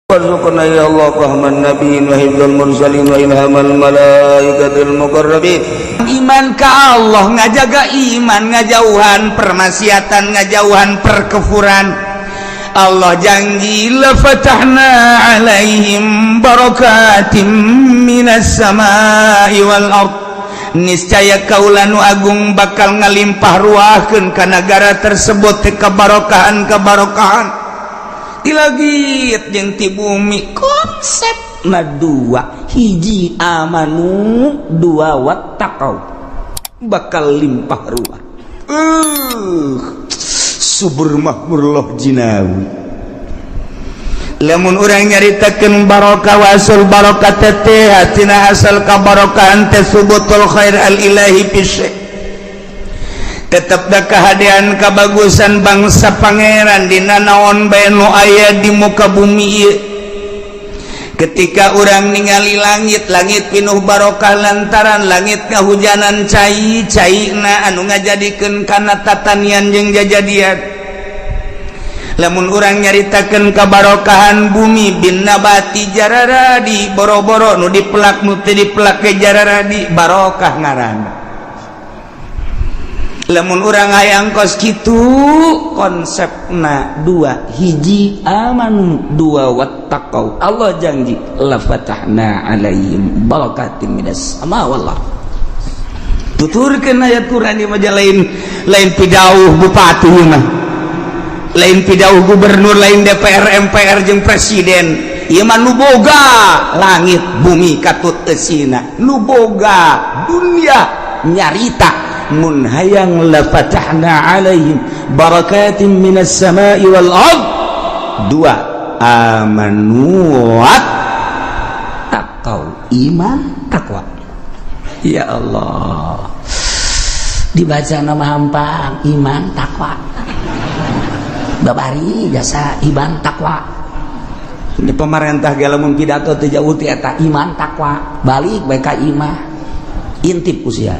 وارزقنا يا الله فهم النبيين وحفظ المرسلين وإلهام الملائكة المقربين. Iman ka Allah, ngajaga iman, ngajauhan permaksiatan, ngajauhan perkufuran. Allah janji la fatahna alaihim barakatim minas samai wal ard, niscaya kaula nu agung bakal ngalimpah ruahkeun ka nagara tersebut teh kebarokahan kebarokahan ti langit jeung ti bumi. Konsep na dua, hiji amanu, dua wattaqau, bakal limpah ruah, subur makmur loh jinawi. Lamun urang nyaritakeun barokah, wasul barokah teh hatina asal kabarokahan teh subutul khair al ilahi fi syai', tetep da kahadean kabagusan bangsa pangeran dina naon bae nu aya di muka bumi ieu. Ketika urang ningali langit, langit pinuh barokah lantaran langit ngahujanan cai caina anu ngajadikeun kana tatanian jeung jajadian. Lamun urang nyaritakeun kabarokahan bumi, bin nabati jararadi, boro-boro nu dipelak, nu teu dipelak ge jararadi, barokah ngaranna. Lamun urang hayang kos kitu, konsepna dua, hiji amanu, dua wattaqau. Allah janji la fatahna alaihim barakatim minas sama wallah. Tuturkeun ayat Quran ieu mah, lain lain pidauh bupati mah, lain pidauh gubernur, lain DPR, MPR jeung presiden. Ieu mah nu boga langit bumi katut eusina, nu boga dunia nyarita mun hayang la fatahna alaihim barakatim minas samai wal ard, dua amanu wattaqau, iman takwa. Ya Allah, dibaca nama hampang iman takwa, babari jasa iman takwa. Di pemerintah ge lamun pidato teu jauh ti eta iman takwa, balik bae ka imah, intip usia.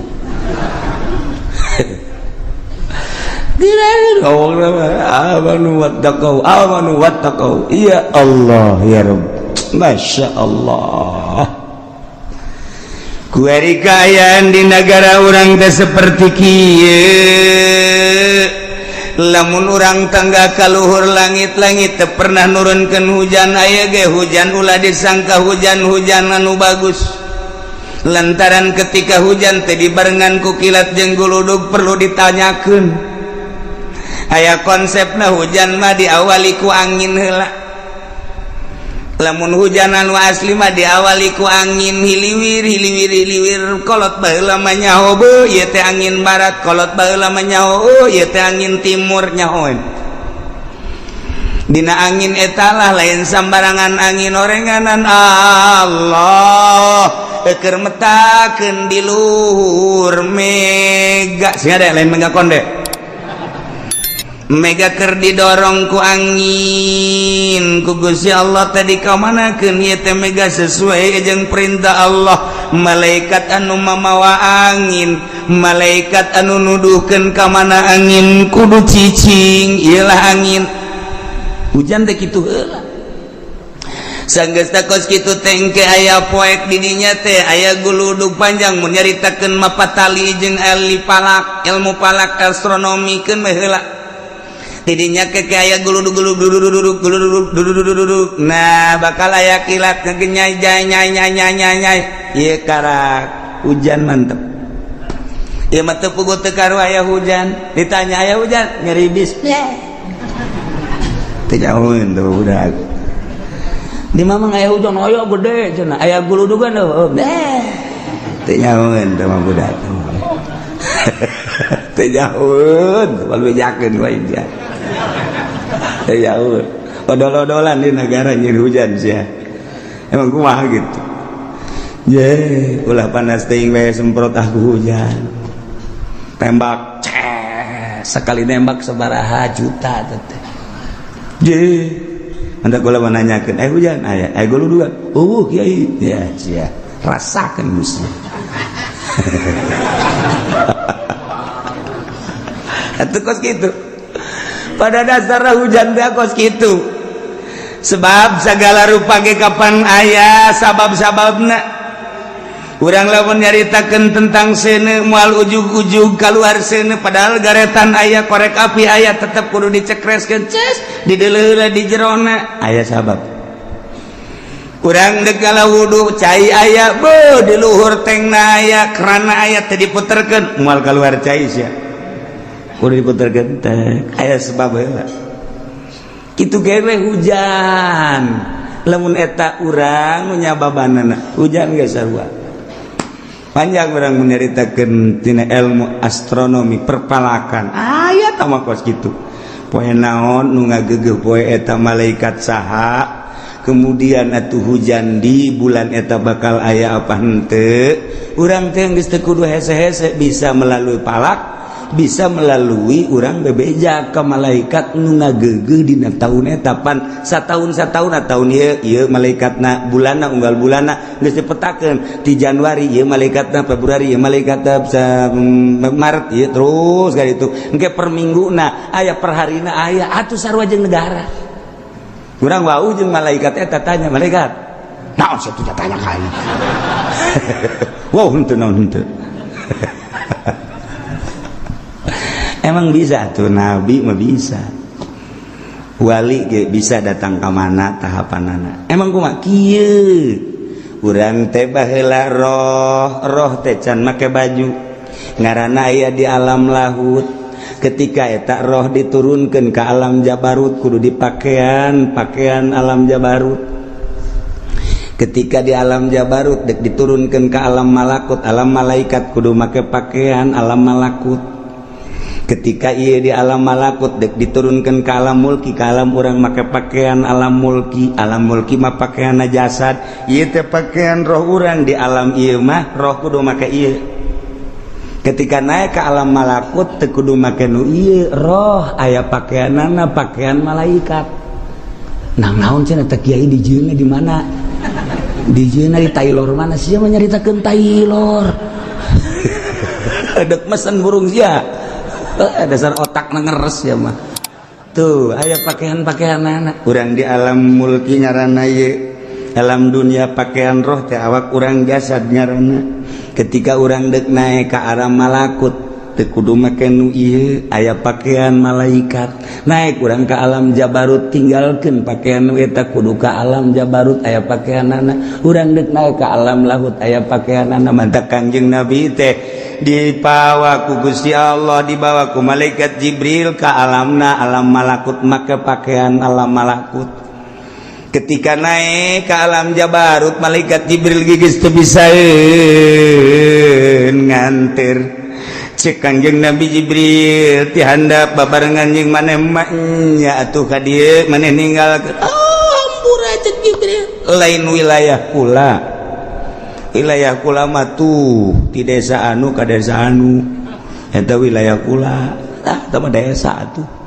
Amanu wattaqau, amanu wattaqau. Ya Allah, ya Rabb, Masya Allah. Kuari kaayaan di negara urang teh seperti kieu. Lamun urang tangga kaluhur langit-langit teu pernah nurunkeun hujan, aya ge hujan ulah disangka hujan-hujan anu bagus, lantaran ketika hujan teh dibarengan ku kilat jeung guludug. Perlu ditanyakeun, aya konsepna hujan mah diawali ku angin heula. Lamun hujan anu asli mah diawali ku angin hiliwir hiliwir hiliwir. Kolot baheula mah nyaho, beuh, ieu teh angin barat. Kolot baheula mah nyaho, oh, ieu teh angin timur. Nyahoeun dina angin etalah, lain sambarangan angin orenganan Allah keur metakeun di luhur mega. Sing ada lain mega konde, mega keur didorong ku angin ku Gusti Allah tadi kamanakeun ieu teh mega sesuai jeung perintah Allah. Malaikat anu mamawa angin, malaikat anu nuduhkeun ka mana angin kudu cicing, iyalah angin hujan teh kitu heula. Sanggeus kos kitu tengke aya poek di dinya teh aya guludug panjang. Mun nyaritakeun mapatali jeung ahli falak, ilmu falak, astronomi keun mah heula. Tidinya ke aya guludug guludug guludug guludug guludug. Nah, bakal aya kilat ngegenyai jai nyai nyai nyai nyai nyai, ieu karak hujan mantep. Ieu mah teu puguh teu karu aya hujan. Ditanya aya hujan, ngeribis teu jauheun tuh budak. Di mamang aya hujan, aya gede cenah, aya guludugan heuh, Teu nyahoeun teh mah budak, teu nyahoeun, moal bejakeun wae dia, teu nyahoeun. Odol-odolan di negara nyeun hujan sia. Emang kumaha gitu ye, ulah panas teuing we, semprot aku hujan, tembak ces, sekali nembak sabaraha juta teh. Je anda kula menanyakeun, eh, hujan aya, eh, guludugan oh kiai ya sia, rasakan gusti. Atuh kos kitu pada dasarnya hujan teh kos kitu. Sebab segala rupa ge kapan aya sabab-sababna. Urang lamun nyaritakeun tentang seuneu, moal ujug-ujug keluar seuneu. Padahal garetan aya, korek api aya, tetep kudu dicekreskeun, ces dideuleu di jerona aya sabab. Urang dek wudu, cai aya, be di luhur tengna aya, kerana aya, teu diputerkeun moal keluar cai sia. Kudu diputerkeun teh aya sebab heula. Kitu ge hujan, lamun eta urang nu nyababanana hujan geus sarua. Panjang orang menyeritakan tina ilmu astronomi, perpalakan aya mah kos gitu. Poe naon nu ngagegeuh, poe eta malaikat saha, kemudian atuh hujan di bulan eta bakal aya apa henteu. Urang teh geus teu kudu hese-hese, bisa melalui palak, bisa melalui urang bebeja ke malaikat nu ngagegeuh dina tahun eta. Pan sataun sataun, tahun ieu ieu malaikatna, bulanna, unggal bulanna geus dipetakeun. Di Januari ieu malaikatna, Februari ieu malaikatna, Maret ieu, terus ka itu engke per mingguna aya, per harina aya. Atuh sarua jeung negara. Urang wau jeung malaikat eta, tanya malaikat naon satunya, tanya ka aing. Wow, henteu naon, henteu. Emang bisa tuh, nabi mah bisa, wali ge bisa datang ke mana tahapanana. Emang kumaha kieu? Urang teh baheula roh, roh teh can make baju, ngaranna aya di alam lahut. Ketika eta roh diturunkan ke alam jabarut, kudu dipakaian pakaian alam jabarut. Ketika di alam jabarut dek diturunkan ke alam malakut, alam malaikat, kudu make pakaian alam malakut. Ketika ia di alam malakut dek diturunkan ke alam mulki, ke alam orang, make pakaian alam mulki. Alam mulki mah pakaian jasad, ieu teh pakaian roh. Urang di alam ieu mah roh kudu make ieu. Ketika naik ke alam malakut teu kudu make nu ieu, roh aya pakaianana pakaian malaikat. Nah, naon cenah teh kiai dijieunna di mana, dijieunna di Taylor mana sia mah nyaritakeun Taylor, dek mesen burung sia. Dasar otak ngeres ya mah. Tuh aya pakaian-pakaian anak urang di alam mulki ngaranna ieu. Alam dunia pakaian roh teh awak urang, jasad ngaranna. Ketika urang dek naik ke arah malakut teu kudu make nu ieu, aya pakaian malaikat. Naik urang ke alam jabarut, tinggalkeun pakaian nu eta, kudu ke alam jabarut, aya pakaianana. Urang dek naik ke alam lahut, aya pakaianana. Mantak Kangjeng Nabi teh dipawa ku Gusti Allah, dibawa ku malaikat Jibril ke alamna alam malakut, make pakaian alam malakut. Ketika naik ke alam jabarut, malaikat Jibril gigis teu bisa nganter. Cek Kangjeng Nabi, "Jibril, ti handap babarengan jeung maneh nya atuh ka dieu, maneh ninggal." "Oh, hampura," cek Jibril, "lain wilayah kula. Wilayah kula mah tuh di desa anu ka desa anu, eta wilayah kula. Ah, eta mah desa atuh."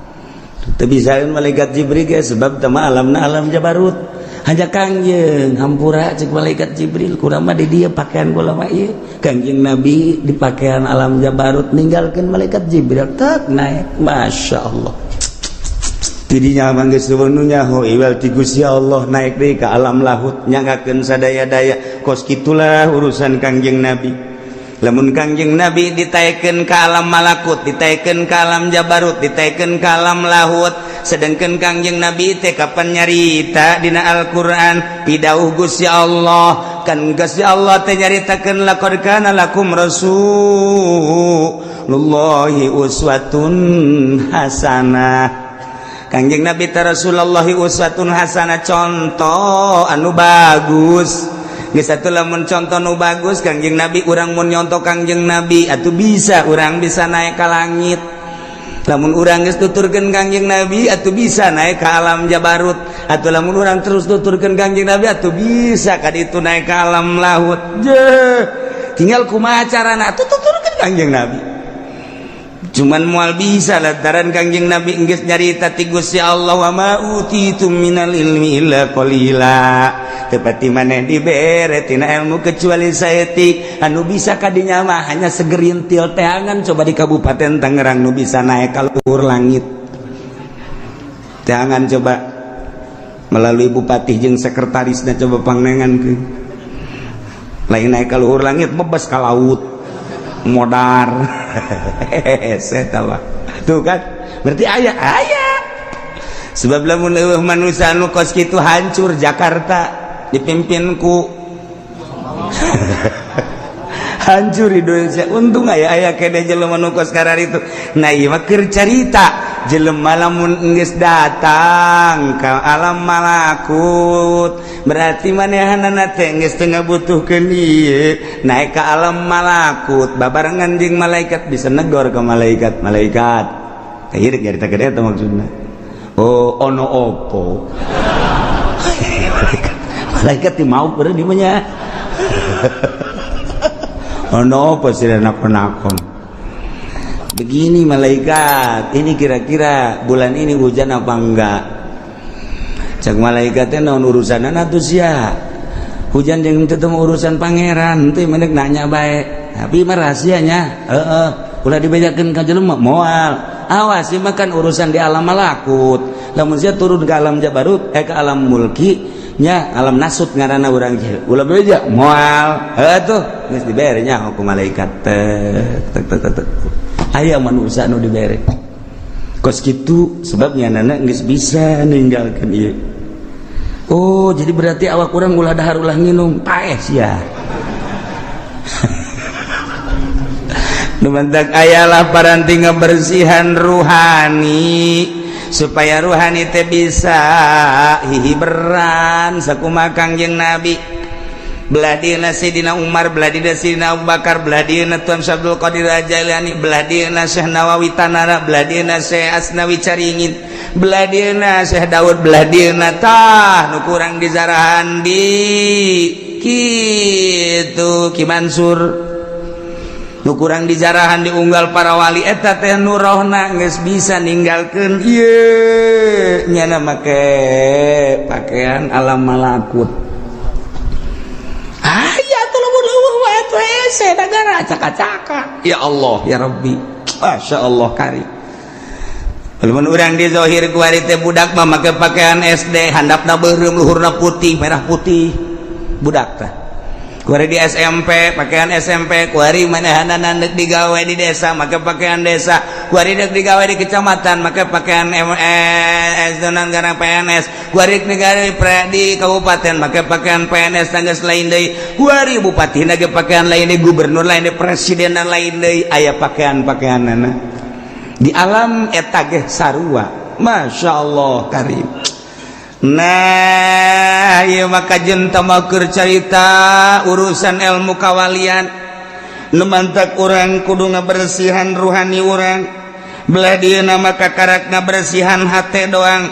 Teu bisa malaikat Jibril ge, sebab teu mah alamna alam jabarut. Hanya Kangjeng, "Hampura," cek malaikat Jibril, "kula mah di dieu, pakaian kula mah ieu." Kangjeng Nabi di pakaian alam jabarut, ninggalkeun malaikat Jibril, tak naik. Masya Allah. Tidinya mah geus nu nyaho iwal ti Gusti Allah, naik deui ka alam lahut, nyanggakeun sadaya-daya. Kos kitulah urusan Kangjeng Nabi. Lamun Kangjeng Nabi ditaikeun ka alam malakut, ditaikeun ka alam jabarut, ditaikeun ka alam lahut, sedangkan Kangjeng Nabi teh kapan nyarita dina Al-Qur'an, pidauh Gusti Allah kan, Gusti Allah teh nyaritakeun, laqad kana lakum rasulullahi uswatun hasanah. Kangjeng Nabi teh Rasulullah uswatun hasanah, contoh anu bagus. Geus atuh, lamun contoh nu bagus Kangjeng Nabi, urang mun nyontoh Kangjeng Nabi atuh bisa, urang bisa naik ka langit. Lamun urang geus tuturkeun Kangjeng Nabi atuh bisa naik ke alam jabarut. Atuh lamun urang terus tuturkeun Kangjeng Nabi atuh bisa ka ditu naik ke alam lahut. Je, tinggal kumaha carana atuh tuturkeun Kangjeng Nabi. Cuman moal bisa lantaran Kangjeng Nabi geus nyarita ti Gusti Allah, wa ma utitum minal ilmi illa qalila, teu pati maneh dibere tina ilmu kecuali saeutik. Anu bisa kadinya mah hanya segerintil. Teangan coba di Kabupaten Tangerang nu bisa naik ka luhur langit, teangan coba. Melalui bupati jeung sekretarisna, coba pangnengankeun. Lain naik ka luhur langit, bebas ka laut modar. Hese tuh kan, berarti aya aya sebab. Lamun leuweuh manusia anu kos kitu, hancur Jakarta dipimpin ku, hancur Indonesia. Untung aya aya kene jelema nu kos itu. Nah, ieu mah keur carita jelema lamun geus datang ka alam malakut, berarti manehanana teh geus teu ngabutuhkeun ieu. Naik ka alam malakut babarengan jeung malaikat, bisa negor ke malaikat. Malaikat teh nyarita gede eta maksudna. Oh, ono opo? Malaikat, malaikat di mau beureum di mah. Ono opo sih nakon-nakon? Begini malaikat, ini kira-kira bulan ini hujan apa enggak? Cek malaikatnya, naon urusan atuh sia? Hujan jeung teu urusan Pangeran teh, mendek nanya bae. Tapi mah rahasianya, heeh, ulah dibejakeun ka jelema moal. Awas, ieu mah kan urusan di alam malakut. Lamun sia turun ke alam jabarut, eh, ke alam mulki nya, alam nasut ngaranna urang, ulah beja moal. Heuh tuh, geus dibere nya ku malaikat teh tek tek tek. Aya manusia nu dibere kos kitu, sebabnya nana geus bisa ninggalkeun ieu. Oh, jadi berarti awak urang ulah dahar, ulah nginum, paeh sia. Nu mantak ayalah paranti ngabersihan ruhani supaya ruhani teh bisa hihiberan sakumaha Kangjeng Nabi. Belah dieuna Sayyidina Umar, belah dieuna Sayyidina Abu Bakar, belah dieuna Tuan Syekh Abdul Qadir Jailani, belah dieuna Syekh Nawawi Tanara, belah dieuna Syekh Asnawi Caringin, belah dieuna Syekh Daud, belah dieuna tah nu kurang dizarahan di kitu Ki Mansur, nu kurang dijarahan diunggal para wali eta teh, nu rohna geus bisa ninggalkeun ieu, nyana make pakaian alam malakut. Aya tuh, lamun leuweuh wae tuh hese negara acak-acakan. Ya Allah ya Rabbi, Masya Allah karim. Lamun urang di zohir kuari teh, budak mah make pakaian SD, handapna beureum, luhurna putih, merah putih, budak tah. Kuari di SMP pakaian SMP, kuari manehanana dek digawe di desa make pakaian desa, kuari dek digawe di kecamatan make pakaian MS dan gara PNS, kuari negara di kabupaten make pakaian PNS tanggas lain deui, kuari bupati ge pakaian lain deui, gubernur lain deui, presiden lain deui, aya pakaian-pakaianana di alam eta ge sarua. Masya Allah karim. Nah, ieu maka jenta keur carita urusan ilmu kawalian. Nu mantak urang kudu ngabersihan ruhani urang. Belah dieuna maka karak ngabersihan hate doang.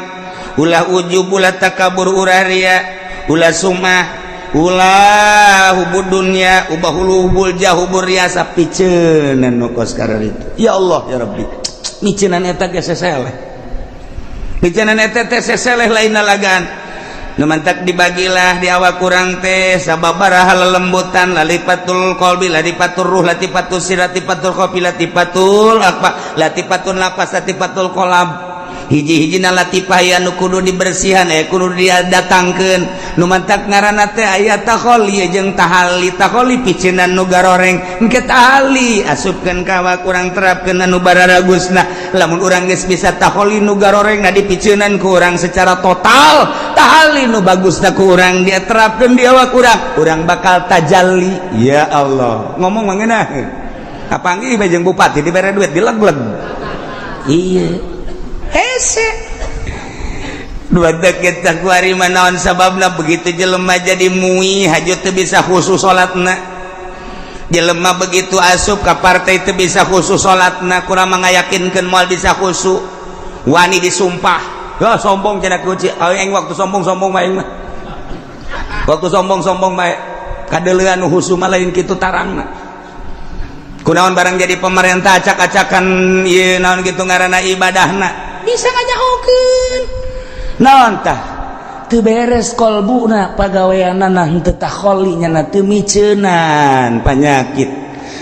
Ulah ujub, ulah takabur, ulah ria, ulah sumah, ulah hubud dunya, ubah hubul jah, hubur riasa, piceunan nu kos itu. Ya Allah ya Rabbi. Miceunan eta ge seseleh, bicanan eta teh seseleh, lain lalagan. Nu mantak dibagilah di awak kurang teh sababaraha lelembutan: latifatul qalbi, latifatul ruh, latifatul sir, latifatul khafi, latifatul apa, latifatun lapas, latifatul qalb. Hiji-hijina latifah ya nu kudu dibersihan, eh, kudu didatangkeun. Nu mantak ngaranna teh aya takholi jeung tahalli. Takholi piceunan nu garoreng, engke tahalli asupkeun ka awak urang, terapkeun anu bararagusna. Lamun urang geus bisa takholi, nu garoreng na dipiceunan ku urang secara total, tahalli nu bagusna ku urang dia terapkeun di awak urang, urang bakal tajalli. Ya Allah, ngomong mah ngeunah. Kapanggih bae jeung bupati, dibere duit, dileg-leg. Iya, hese dua kita kuari. Naon sababna begitu jelema jadi mui haju teu bisa khusus salatna? Jelema begitu asup ka partai teu bisa khusus salatna, kurang mengayakinkeun moal bisa khusyuk, wani disumpah. Ya sombong cenah kunci aing, waktu sombong-sombong mah, aing mah waktu sombong-sombong mah kadeuleuan nu khusyuk mah lain kitu tarangna. Kunaon barang jadi pemerintah acak-acakan ieu, naon kitu ngaranna, ibadahna bisa nganyahokeun naon tah? Teu beres kolbuna, pagaweanana henteu takholi, nyana teu miceunan panyakit,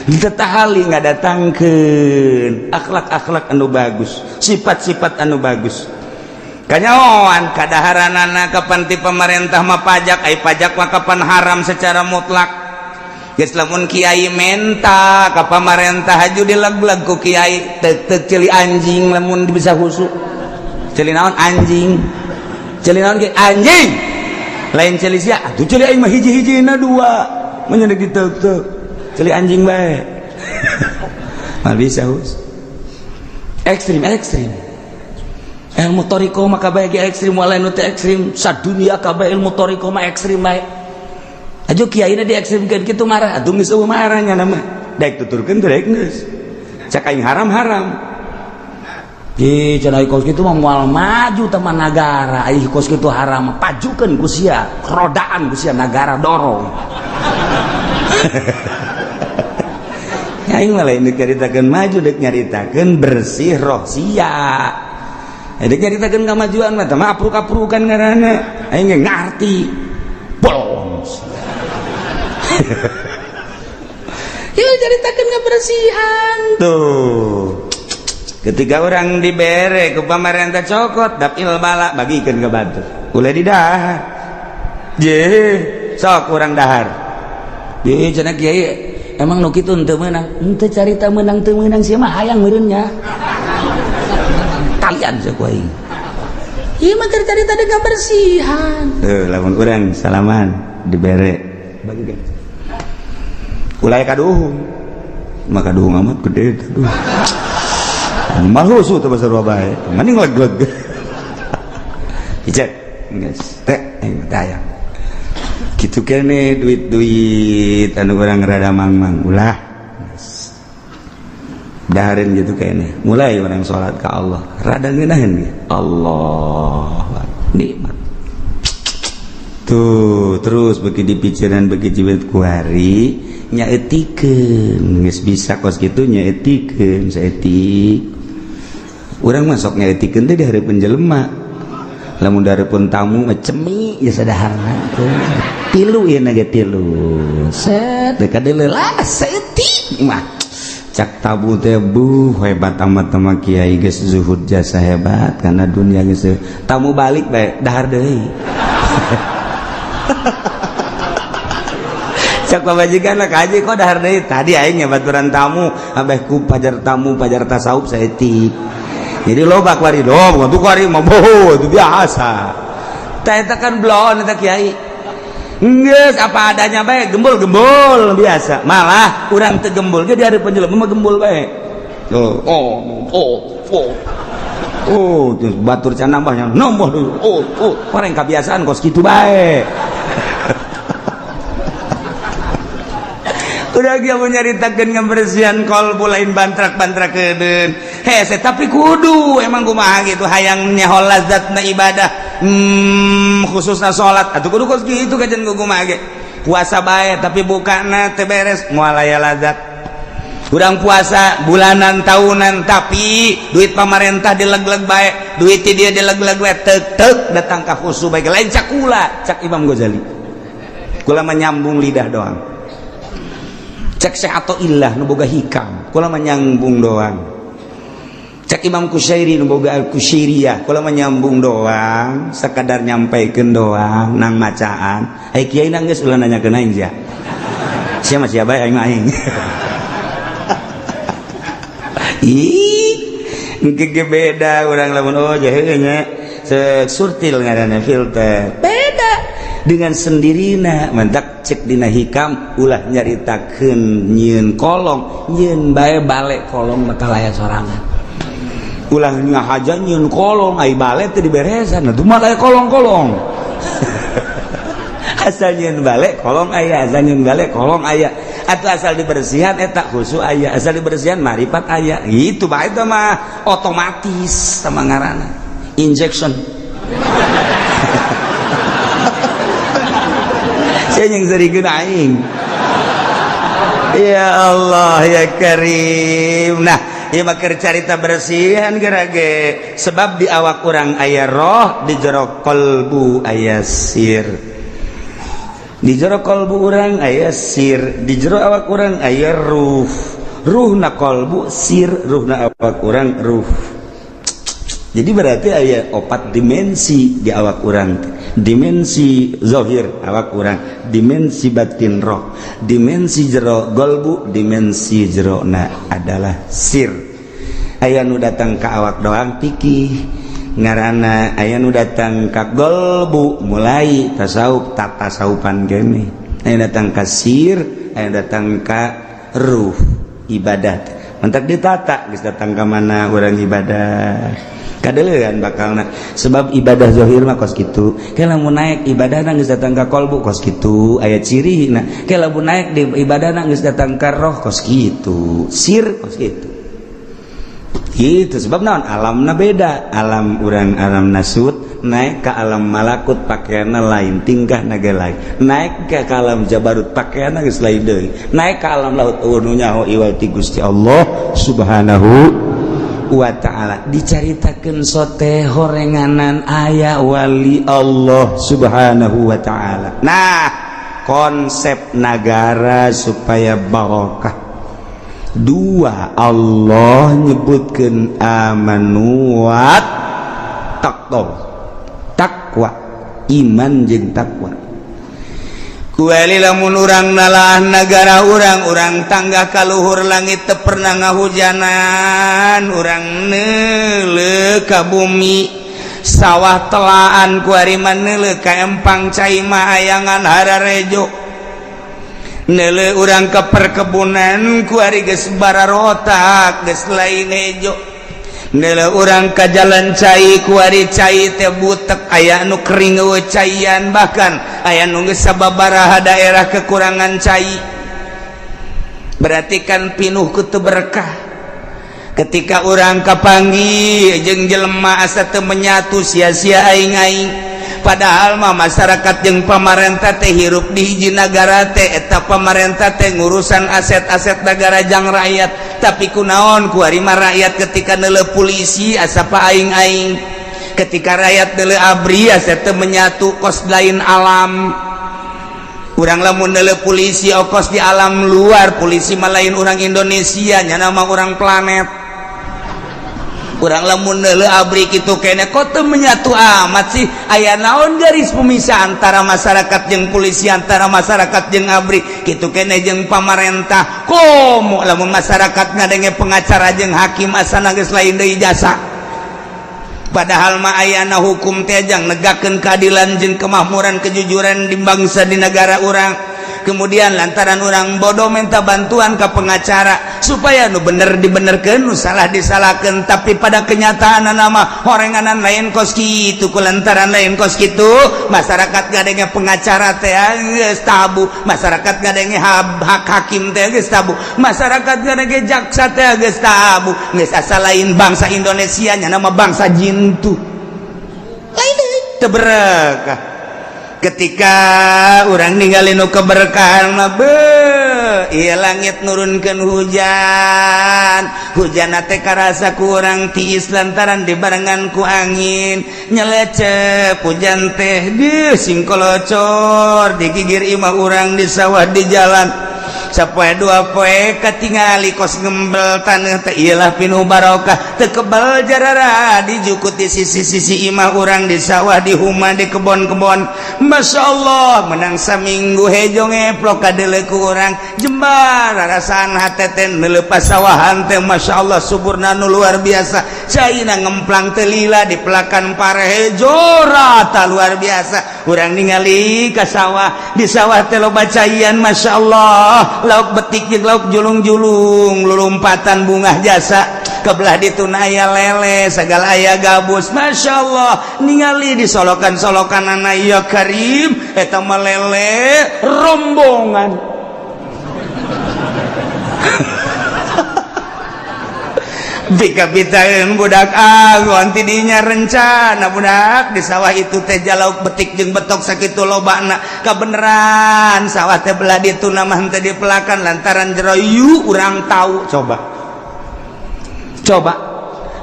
henteu tahali, ngadatangkeun akhlak-akhlak anu bagus, sifat-sifat anu bagus. Kanyahoan kadaharanana kapan ti pemerintah mah pajak, ai pajak mah kapan haram secara mutlak. Geus lamun kiai menta ka pamarentah haju dileg-leg ku kiai, tek-tek ceuli anjing lamun bisa husuk. Ceuli naon anjing? Ceuli naon ge anjing? Lain ceuli sia, atuh ceuli aing mah hiji-hijina dua. Mun ditek-tek. Ceuli anjing bae. Mah bisa hus. Ekstrim ekstrim. Ilmu thoriqoh mah kabeh ge ekstrim, walain nu teu ekstrim sadunia kabeh ilmu thoriqoh mah ekstrim bae. Ajo kiai na diekstrimkeun kitu marah, atuh geus eueuh marahnya nama. Daek tuturkeun teh daek geus. Cak aing haram-haram. Ih, cenah kos kitu mah moal maju teman nagara, ai kos kitu haram, pajukeun ku sia, rodaan ku sia nagara dorong. Aing mah lain nyaritakeun maju, dek nyaritakeun bersih roh sia. Dek nyaritakeun kamajuan mah teh mah apruk-aprukan ngaranna. Aing ge ngarti. Bolong. Ieu nyaritakeun kebersihan. Tuh. Ketika orang dibere ku pamarentah cokot dapil bala bagikeun ka batur. Ulah didahar. Je, sok urang dahar. Ye cenah kiai emang nu kitu henteu meunang. Henteu carita meunang teu meunang sia mah hayang meureun nya. Kalian sia ku aing. Ieu mah keur carita deuk kabersihan. Tuh lamun urang salaman dibere bagikeun. Ulah kaduhung. Maka kaduhung amat gede teh. Malu su teh basar bae. Mending leg-leg. Icek geus teh aing teh. Kitu kene duit-duit anu urang rada mangmang ulah. Dahareun gitu kene. Mulai urang salat ka Allah, rada ngeunaheun ge. Allah nikmat. Tuh terus beuki dipikiran beuki jibet kuari nyaetikeun geus bisa kos kitu nyaetikeun saeutik. Urang mah sok nyaetikeun teh di hareupeun jelema. Lamun di hareupeun tamu mah cemi ya sadaharna teh. Tilu ieu na ge tilu. Set teh kadeuleu lah saeutik mah. Cak tabu teh buh hebat amat sama kiai geus zuhud jasa hebat karena dunia geus tamu balik bae dahar deui. Cak pamajikan lah kaji kok dahar deui tadi aing baturan tamu abeh ku pajar tamu pajar tasawuf saeutik. Jadi loba kuari dong, tuh kuari mah boho itu biasa. Tah eta kan blon eta kiai. Geus apa adanya bae gembul-gembul biasa. Malah urang teu gembul ge di hareupeun jelema mah gembul bae. Oh, oh, oh, oh. Oh, terus batur can nambahnya nambah deui. Oh, oh, orang kebiasaan kos kitu bae. Udah dia mau nyaritakeun kebersihan kolbu lain bantrak-bantrak kedeun. Hese tapi kudu emang kumaha gitu hayang nyaho lazatna ibadah. Khususna salat atuh kudu kos kitu kajen kumaha ge. Puasa bae tapi bukana teu beres moal aya lazat. Urang puasa bulanan tahunan tapi duit pamarentah dileg-leg bae, duit ti dia dileg-leg bae tek-tek datang ka khusu bae lain cakula cak Imam Ghazali. Kula mah nyambung lidah doang. Cek Syekh Athaillah nu boga hikam kula mah nyambung doang. Cek Imam Kusyairi nu boga Al-Kusyairiyah kula mah nyambung doang, sakadar nyampaikeun doang nang macaan. Ai kiai nang geus ulah nanyakeun aing sia. Sia mah sia bae aing mah aing. Ih, engke ge beda urang lamun oh jahe nya surtil ngaranna filter. Beda dengan sendirina mentak cek dina hikam ulah nyaritakeun nyieun kolong nyieun bae balik kolong bakal aya sorangan ulah ngahaja nyieun kolong ai bale teu diberesan atuh mah aya kolong-kolong. Asal nyieun bale kolong aya, asal nyieun bale kolong aya, atau asal dibersihan eta khusu aya, asal dibersihan marifat aya gitu bae itu mah otomatis sama ngaranna injection. Saya yang serikeun aing. Ya Allah ya Karim. Nah, ieu mah keur carita bersihan gerage sebab di awak urang aya roh, di jero kalbu aya sir. Di jero kalbu urang aya sir, di jero awak urang aya ruh. Ruhna kalbu sir, ruhna awak urang ruh. Jadi berarti aya opat dimensi di awak urang: dimensi zohir awak urang, dimensi batin roh, dimensi jero golbu, dimensi jero na adalah sir. Aya nu datang ke awak doang, pikih ngarana. Aya nu datang ka golbu, mulai tasawuf, tatasawufan gini. Aya datang ka sir, aya datang ka ruh, ibadah. Mentak ditata geus datang ka mana urang ibadah kadelean bakalna, sebab ibadah zahir mah kos kitu. Ke lamun naik ibadah geus datang ka kolbu, kos kitu aya ciri. Nah, ke lamun naik di ibadah geus datang ka roh, kos kitu, sir kos kitu gitu. Sebab naon? Alamna beda. Alam urang alam nasut, naik ke alam malakut pakaianna lain, tingkah naga lain. Naik ke alam jabarut pakaianna geus lain deui. Naik ke alam lahut, euweuh nu nyaho iwal ti Gusti Allah Subhanahu wa Ta'ala. Dicaritakeun sote horenganan aya wali Allah Subhanahu wa Ta'ala. Nah, konsep negara supaya barokah dua, Allah nyebutkan amanu wat taqwa, takwa, iman jeung takwa. Kueli lamun urang nalaah negara urang, urang tangga kaluhur langit teu pernah ngahujanan, urang neuleuh ka bumi, sawah telaan. Kuari mah neuleuh ka empang cai mah ayangan hararejo. Neuleuh urang ke perkebunan, kuari geus bararotak, geus lain hejo. Neuleuh urang ka jalan cai, kuari cai teh butek, aya nu kering, euweuh caian, bahkan aya nu geus sababaraha daerah kekurangan cai. Berarti kan pinuh ku teu berkah. Ketika urang kapanggih jeung jelema asa teu menyatu, sia-sia aing-aing. Padahal mah masyarakat jeung pamarentah teh hirup di hiji nagara teh. Eta pamarentah teh ngurusan aset-aset negara jang rakyat, tapi kunaon kuari mah rakyat ketika neuleuh polisi asa pa aing-aing, ketika rakyat neuleuh ABRI asa teu menyatu, kos lain alam. Urang lamun neuleuh polisi okos di alam luar, polisi mah lain orang Indonesia, nyana mah orang planet. Urang lamun neuleuh ABRI kitu kene, kok teu menyatu amat sih? Aya naon garis pemisah antara masyarakat jeung polisi, antara masyarakat jeung ABRI kitu kene jeung pamarentah? Komo lamun masyarakat ngadenge pengacara jeung hakim, asana geus lain deui jasa. Padahal mah ayana hukum teh jang negakeun keadilan jeung kemakmuran, kejujuran di bangsa, di negara urang. Kemudian lantaran orang bodoh, minta bantuan ke pengacara supaya nu bener dibenerkeun, nu salah disalahkan. Tapi pada kenyataan nama horenganan lain kos kitu. Ku lantaran lain kos kitu, masyarakat ngadenge pengacara teh geus tabu, masyarakat ngadenge hak hakim teh geus tabu, masyarakat ngadenge jaksa teh geus tabu, geus asa lain bangsa Indonesia nya, nama bangsa jintu lain deui, teu berkah. Ketika orang ninggalin nu keberkahan mah, be iya langit nurunkan hujan, hujan teh karasa ku urang tiis lantaran dibarengan ku angin nyelecep. Hujan teh di singkolocor di gigir imah urang, di sawah, di jalan. Sapoe dua poe katingali kos ngembel tanah teh, iyalah pinuh barokah, teu kebal jarara dijukut di sisi-sisi imah urang, di sawah, di huma, di kebon-kebon. Masya Allah, menang saminggu hejo ngeplok kadeuleu ku urang jembar rasaan hate teh neuleuh pasawahan teh. Masya Allah, suburna nu luar biasa, caina ngemplang teu lila, dipelakan pare hejo rata, luar biasa. Urang ningali ka sawah, di sawah teh loba caian. Masya Allah, lauk betik jeung lauk julung-julung lulumpatan, bungah jasa. Kebelah dituna aya lele segala, aya gabus. Masya Allah, ningali di solokan-solokan anak, ya Karim, eta mah lele rombongan. Pika-pitaeun budak agon tidinya rencana budak di sawah itu teh jalauk betik jeung betok sakitu lobana. Kabeneran sawah teh belah ditu mah henteu dipelakan lantaran jero yu urang tahu. Coba coba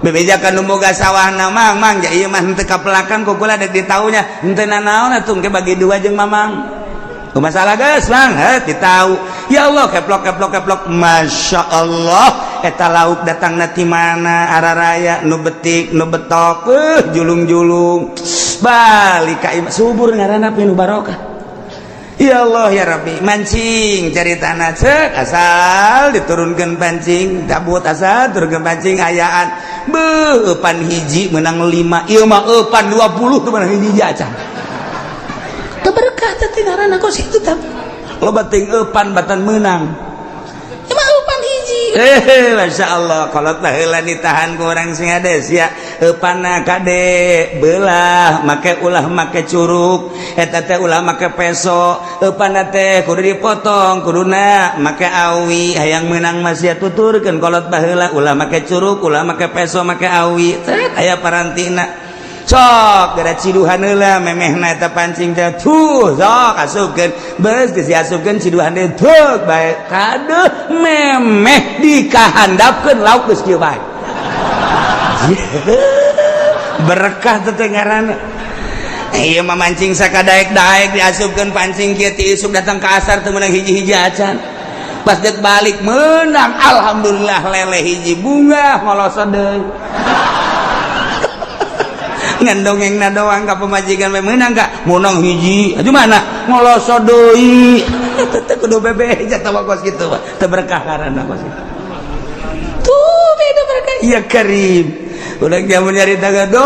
bebejakan nu boga sawahna, "Mang, Mang, ja ieu mah henteu kapelakan ku kula, dek ditaunya henteu nanaon atuh, engke bagi dua jeung Mamang." Masalah geus, Bang, heh, ditau. Ya Allah, keplok keplok keplok. Masya Allah. Eta lauk datang ti mana araraya, nu betik nu betok, julung-julung balik ka imah, subur ngaranna, penuh barokah. Ya Allah ya Rabbi, mancing cari tanah cek asal diturunkan pancing tabut, asal turunkan pancing ayaan beuh, eupan hiji menang 5, ieu mah eupan 20 tuh menang hiji acan. Teu berkah teh ngaranna kos kitu tah. Loba teuing eupan batan menang. Ieu mah eupan hiji. Eh, Masya Allah, kolot baheula ditahan ku urang sing hades ya. Eupanna kade belah, make ulah make curuk, eta teh ulah make peso, eupanna teh kudu dipotong, kuduna make awi, hayang menang masih tuturkeun kolot baheula ulah make curuk, ulah make peso, make awi. Teh aya parantina. Sok gara ciduhan heula memehna eta pancing teh, tuh sok asupkeun, beus geus diasupkeun ciduhan deui, tuh bae kadeuh memeh dikahandapkeun lauk geus kieu bae. Berkah teh ngaranna. Ieu mah mancing sakadaek-daek diasupkeun pancing kieu ti isuk datang ke asar teu meunang hiji-hiji acan. Pas dek balik menang, alhamdulillah, lele hiji, bunga ngoloso deui. Ngan dongengna doang ka pamajikan we, meunang ka menang hiji atuh mana ngoloso deui. Teu kudu bebeja tah kos kitu mah, teu berkah ngaranna kos kitu. Tuh beda berkah. Ya Karim. Udah jamun nyarita do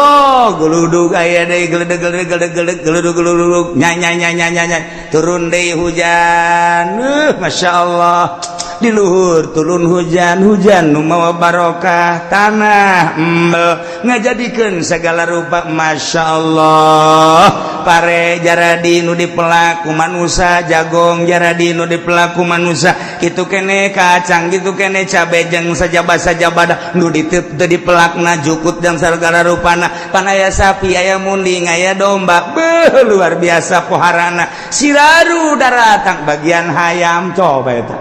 geluduk aya deui, geledeg geledeg geledeg geledeg geluduk geluduk nya nya nya nya nya, turun deui hujan. Masya Allah, di luhur turun hujan, hujan nu mawa barokah, tanah embel ngajadikeun segala rupa. Masya Allah, pare jaradi nu dipelak ku manusa, jagong jaradi nu dipelak ku manusa, kitu kene kacang, kitu kene cabe jeung sajaba-sajabada nu diteu dipelakna, jukut dan segala rupana. Pan aya sapi, aya munding, aya domba, beuh, luar biasa poharana. Siraru daratang bagian hayam, coba eta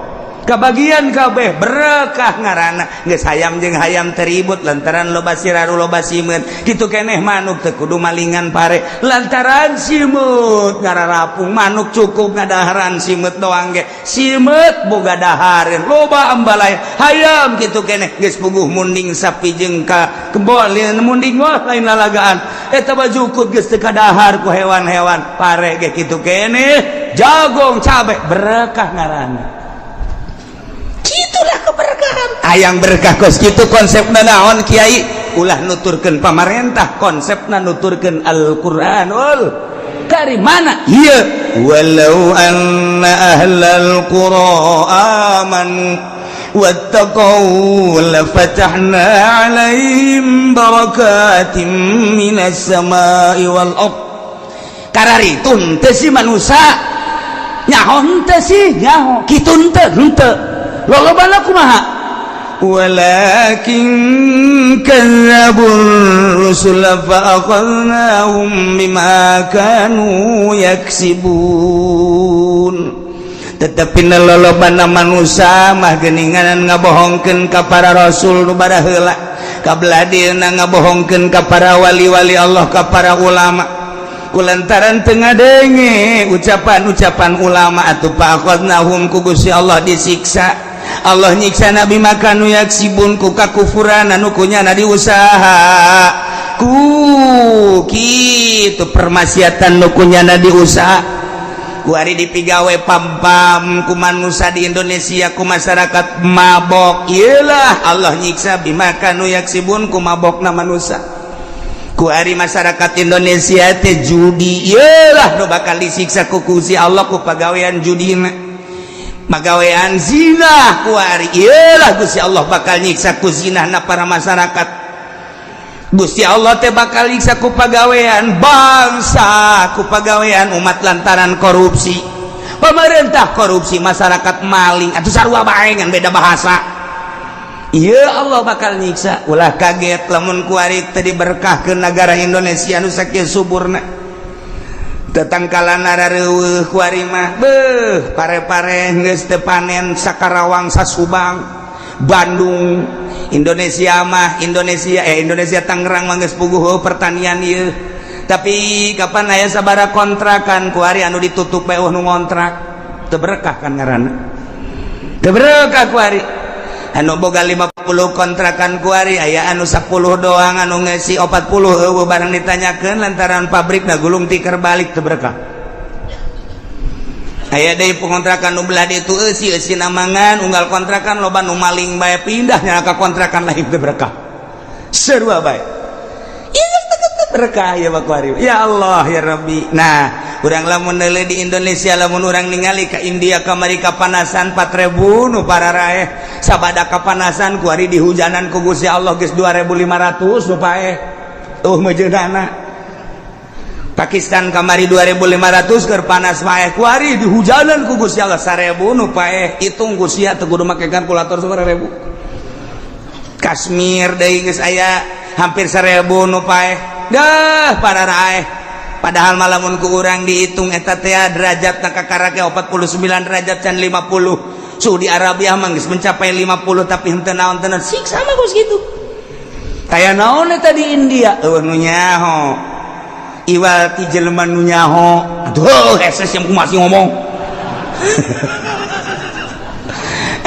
kebagian kabeh, berkah ngaranna. Geus hayam jeung hayam teribut lantaran loba siraru, loba simeut. Kitu keneh manuk, teu kudu malingan pare lantaran simeut ngararapung. Manuk cukup ngadaharan simeut doang ge, simeut boga dahareun, loba ambalaya. Hayam kitu keneh, geus puguh munding sapi jeung ka kebo munding, wah, lain lalagaan eta mah. Jukut geus teu kadahar ku hewan-hewan. Pare ge kitu keneh, jagong, cabe, berkah ngaranna. Itulah keberkahan. Hayang berkah kos kitu konsepna naon, Kiai? Ulah nuturkeun pamarentah, konsepna nuturkeun Al-Qur'anul Karim. Mana ieu? Walau anna ahlal qura amanu wattaqau lafatahna alaihim barakatim minas samai wal ard. Kararitu henteu sih manusia? Nyaho henteu sih? Nyaho. Kitu henteu? Henteu. Lolobana kumaha? Walakin kadzdzabur rusul fa akhadnahum bima kanu yaksibun. Tetapi lolobana manusia mah geninganan ngabohongkeun ka para rasul nu baraheula, kabeladina ngabohongkeun ka para wali-wali Allah, ka para ulama, kulantaran teu ngadenge ucapan-ucapan ulama atuh fa akhadnahum, ku Gusti Allah disiksa. Allah nyiksa na bima kanu yaksibun, ku kakufuran anu kunyana diusaha, ku kitu permaksiatan nu kunyana diusaha. Kuari dipigawe pam-pam ku manusia di Indonesia, ku masyarakat mabok. Iyalah, Allah nyiksa bima kanu yaksibun, ku mabokna manusia. Kuari masyarakat Indonesia teh judi, iyalah nu bakal disiksa ku Gusti Allah ku pagawean judina. Pagawean zina kuari, iyalah Gusti Allah bakal nyiksa ku zinahna para masyarakat. Gusti Allah teh bakal nyiksa ku pagawean bangsa, ku pagawean umat lantaran korupsi. Pemerintah korupsi, masyarakat maling atau sarua bae, ngan beda bahasa. Iya, Allah bakal nyiksa. Ulah kaget lamun kuari teu diberkahkeun negara Indonesia nu sakieu suburna. Tetangkalan rareueuh kuari mah, beuh, pare-pare geus teu panen Sakarawang, Sasubang, Bandung, Indonesia mah, Indonesia, eh, Indonesia Tangerang mah geus puguh pertanian ieu. Tapi kapan aya sabara kontrakan kuari anu ditutup bae nu ngontrak? Teu berkah kan ngaranna, teu berkah. Kuari anu boga 50 50 kontrakan kuari, aya anu 10 doang, anu ngeusi 40 euweuh barang ditanyakeun lantaran pabrik na gulung tikar balik teu berkah. Aya deui pengontrakan nu belah ditu eusi eusi namangan unggal kontrakan, loba nu maling bae, pindah nya ka kontrakan lain, teu berkah. Sarua bae. Ieu teu berkah ya kuari. Ya Allah, ya Rabbi. Nah, urang lamun neuleuh di Indonesia, lamun urang ningali ka India kamari kapanasan 4000 nu pararaeh sabada kapanasan, kuari di hujanan ku Gusti Allah geus 2500 nu paeh tuh mejeunana. Pakistan kamari 2500 keur panas paeh, kuari di hujanan ku Gusti Allah 1000 nu paeh. Hitung ku sia, teu kudu make kalkulator, 1000. Kashmir deui geus aya hampir 1000 nu paeh dah pararaeh. Padahal malamun ku urang dihitung eta teh derajat na kakarake 49 derajat can 50. Saudi Arabia mah geus mencapai 50, tapi henteu naon tenan siksa mah geus kitu. Kaya naon eta di India, euweuh nu nyaho, iwal ti jelema nu nyaho. Aduh, hese yang masih ngomong.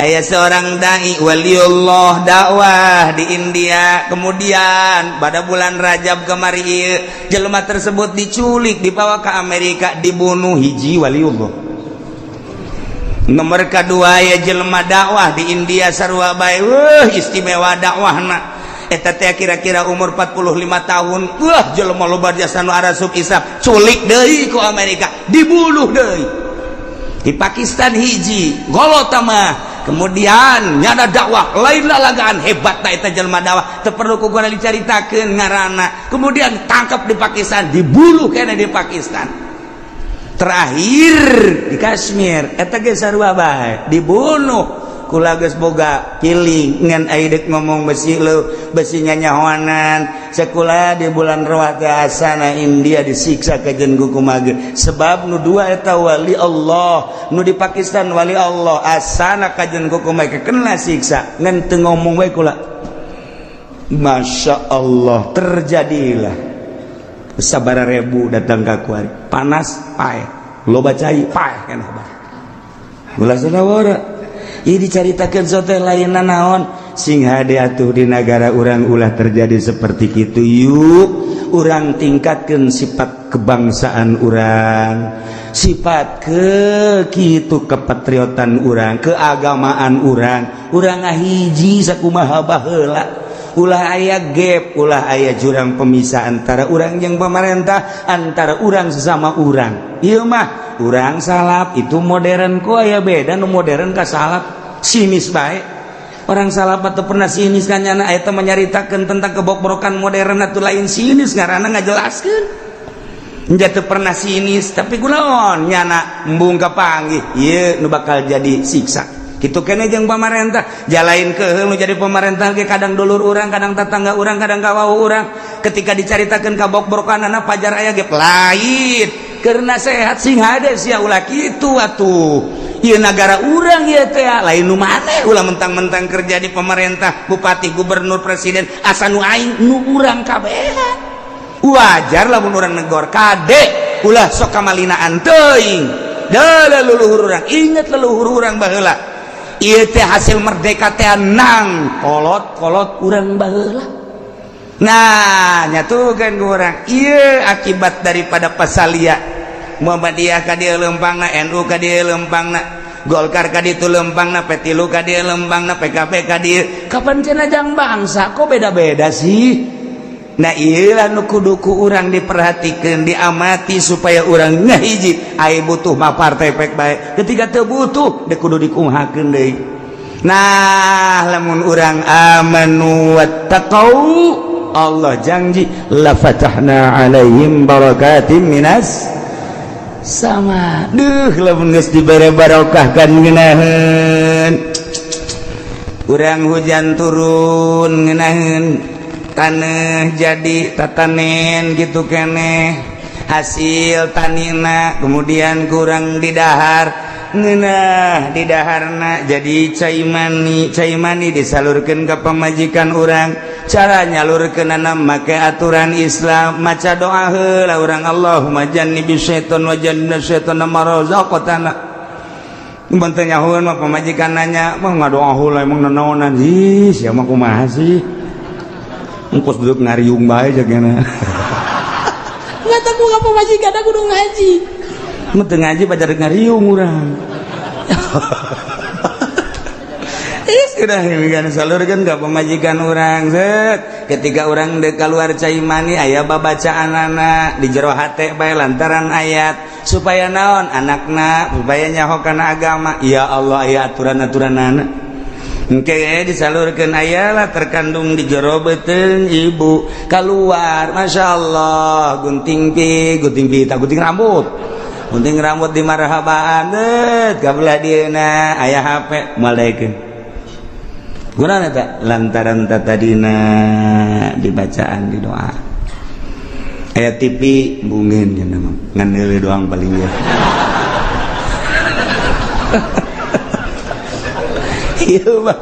Aya seorang dai waliullah dakwah di India. Kemudian pada bulan Rajab kemari ieu, jelema tersebut diculik, dibawa ke Amerika, dibunuh. Hiji waliullah. Nomor kedua ya, jelema dakwah di India sarua bae, wah, istimewa dakwahna eta teh, kira-kira umur 45 tahun. Wah, jelema loba jasa nu arasup isap, culik deui ku Amerika, dibunuh deui. Di Pakistan hiji golota mah, kemudian nyada dakwah lain lalagaan, hebat tak eta jelema dakwah, teu perlu ku gua dicaritakeun ngaranna. Kemudian tangkap di Pakistan, dibunuh kene di Pakistan. Terakhir di Kashmir eta ge sarua bae, dibunuh. Kula geus boga piling ngan ai deuk ngomong besi leu besi nyanyahoanan. Sekolah di bulan rawat asana India disiksa kajen ku kumage, sebab nu dua eta wali Allah, nu di Pakistan wali Allah, asana kajen ku kumage kena siksa ngan teu ngomong bae kula. Masya Allah, terjadilah sabara ribu datang ka kuari, panas paeh, loba cai paeh keneh bae. Ulah sadawara ieu dicaritakeun sote lainna naon, sing hade atuh di negara urang ulah terjadi seperti itu. Yuk, urang tingkatkan sifat kebangsaan urang, sifat ke kitu kepatriotan urang, keagamaan urang. Urang ngahiji sakumaha baheula, ulah aya gap, ulah aya jurang pemisah antara urang yang pemerintah, antara urang sesama urang. Ieu mah urang salaf itu modern, ku aya beda nu modern ka salaf, sinis bae. Orang salaf atau pernah sinis kan nyana eta menyaritakeun tentang kebokbrokan modern atau lain sinis, ngaranna ngajelaskeun. Teu pernah sinis, tapi kunaon nyana embung kapanggih ieu nu bakal jadi siksa gitu kene jeung pamarentah. Jalain ke nu jadi pemerintah ge kadang dulur urang, kadang tetangga urang, kadang kawau urang. Ketika dicaritakeun kabokbrokanana pajar aya ge lain karena sehat, sing hade sia, ulah kitu atuh. Ieu nagara urang ieu teh, lain nu maneh. Ulah mentang-mentang kerja di pemerintah, bupati, gubernur, presiden, asa nu aing nu urang kabehan. Wajar lamun urang negor, kade ulah sok kamalinaan teuing. Dah leluhur urang, inget leluhur urang baheula. Ieu teh hasil merdeka teh nang kolot-kolot urang baheula. Nah, nyatukan ku urang ieu akibat daripada pasalia Muhammadiyah ka dieu leumpangna, NU ka dieu leumpangna, Golkar ka ditu leumpangna, P3 ka dieu leumpangna, PKB ka dieu. Kapan cenah jang bangsa, kok beda-beda sih? Nah, ieu nu kudu ku urang diperhatikan, diamati supaya urang ngahiji. Ai butuh mah partai pek bae, ketika teu butuh dek kudu dikumahakeun deui. Nah, lamun urang amanu wattaqau, Allah janji la fatahna alaihim barakatim minas sama. Duh, lamun geus dibere barokah kan ngeunaheun urang, hujan turun ngeunaheun, tanah jadi tatanen gitu keneh hasil tanina. Kemudian kurang didahar ngeunah, didaharna jadi cai mani, cai mani disalurkan ke pamajikan urang. Cara nyalurkeunana make aturan Islam, maca doa heula urang, Allahumma jannibis syaiton wa jannibna syaiton ma razaqtana. Mun teu nyahoeun mah pamajikan nanya, "Mah ngadoa heula emang nanaonan?" Ih, sia mah kumaha sih? Engkos duduk ngariung bae jagana. Nggak tahu apa pamajikan aku kudu ngaji. Mun teu ngaji pacar ngariung urang. Ih, sudah kan salurkeun ka pamajikan urang set. Ketika urang dek keluar cai mani aya babacaanana di jero hate bae lantaran ayat supaya naon anakna supaya nyaho kana agama. Ya Allah, aya aturan-aturanana. Engke disalurkeun ayalah terkandung di jero beuteung ibu keluar, Masya Allah, gunting pi gunting pita, gunting rambut, gunting rambut di marhabaan det kabelah dieuna aya HP moal daekeun. Gunana eta lantaran tadina dibacaan di doa. Aya TV bungin cenah mah ngan deuleu doang paling ya. Ieu mah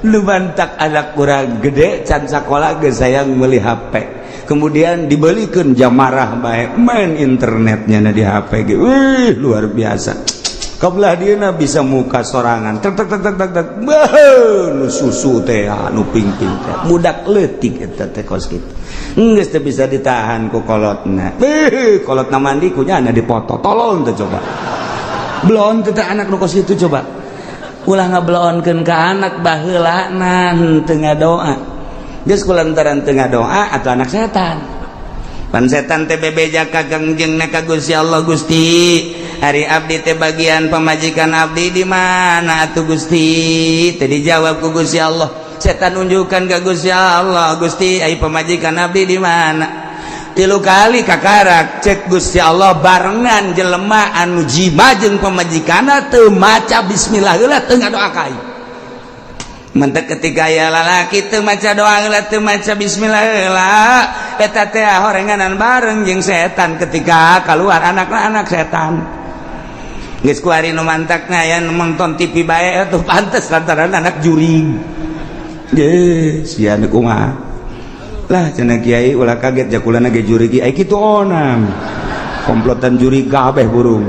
nu mantak anak kurang gede can sakola geus sayang meuli HP. Kemudian dibelikeun jamarah bae main internetnya na di HP ge. Wih, luar biasa. Kabelah dieuna bisa muka sorangan. Tek tek tek tek tek tek. Beuh, nu susu teh nu pingping teh. Budak leutik eta teh kos kitu. Geus teu bisa ditahan ku kolotna. Beuh, kolotna mandi kunyana dipoto. Tolong teh coba. Belon teh anak nu kos kitu coba. Ulah ngabelonkeun ka anak baheulana teu ngadoa. Geus kulantaran teu ngadoa atuh anak setan. Pan setan teh bebeja ka Kangjengna ka Gusti Allah, "Gusti, ari abdi teh bagian pamajikan abdi di mana atuh, Gusti?" Teh dijawab ku Gusti Allah. Setan unjukkan ka Gusti Allah, "Gusti, ai pamajikan abdi di mana?" Tilu kali kakarak cek Gusti Allah, barengan jelema anu jima jeung pamajikanna teu maca bismillah heula, teu ngadoa ka aing. Mentek ketika aya lalaki teu maca doa heula, teu maca bismillah heula, eta teh horenganan bareng jeung setan. Ketika keluar anakna anak setan. Geus kuari nu mantakna aya nu nonton TV bae atuh pantes lantaran anak jurig. Ye, sia nu kumaha? Lah cenah kiai ulah kaget jakulana ge jurig ai kitu onam. Komplotan jurig kabeh burung.